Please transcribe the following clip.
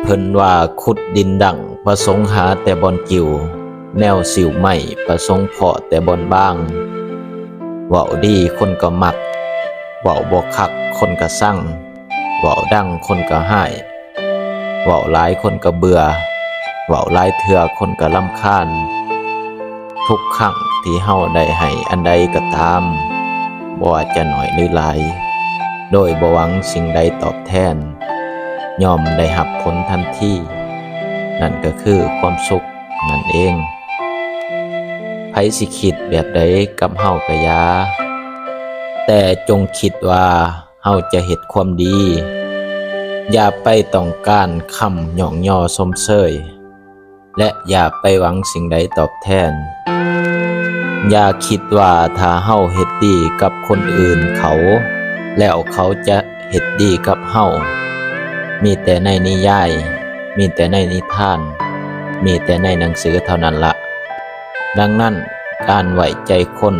ເພິ່ນວ່າຂຸດດິນດັງ ປະສົງຫາແຕ່ບ່ອນກິວ, ແນວສິວໄໝ້ ປະສົງເພາະແຕ່ບ່ອນບາງ. ເວົ້າດີຄົນກໍມັກ, ເວົ້າບໍ່ຄັກຄົນກໍຊັງ, ເວົ້າດັງຄົນກໍຮ້າຍ, ເວົ້າຫຼາຍຄົນກໍເບື່ອ, ເວົ້າຫຼາຍເທື່ອຄົນກໍລຳຄານ. ທຸກຄັ້ງທີ່ເຮົາໄດ້ໃຫ້ອັນໃດກໍຕາມ, ບໍ່ວ່າຈະໜ້ອຍຫຼືຫຼາຍ, ໂດຍບໍ່ຫວັງສິ່ງໃດຕອບແທນ, ຍ່ອມໄດ້ຮັບຜົນທັນທີ, ນັ້ນກໍຄືຄວາມສຸກນັ້ນເອງ. ໃຜຊິຄິດແບບໃດກັບເຮົາກໍຢ່າ, ແຕ່ຈົ່ງຄິດວ່າເຮົາຈະເຮັດຄວາມດີ. ຢ່າໄປຕ້ອງການຄຳຍ້ອງຍໍຊົມເຊີຍ ແລະ ຢ່າໄປຫວັງສິ່ງໃດຕອບແທນ. ຢ່າຄິດວ່າຖ້າເຮົາເຮັດດີກັບຄົນອື່ນເຂົາ, ແລ້ວເຂົາຈະເຮັດດີກັບເຮົາ. ມີແຕ່ໃນນິຍາຍ, ມີແຕ່ໃນນິທານ, ມີແຕ່ໃນໜັງສືເທົ່ານັ້ນລະ. ດັ່ງນັ້ນ, ການໄວ້ໃຈຄົນ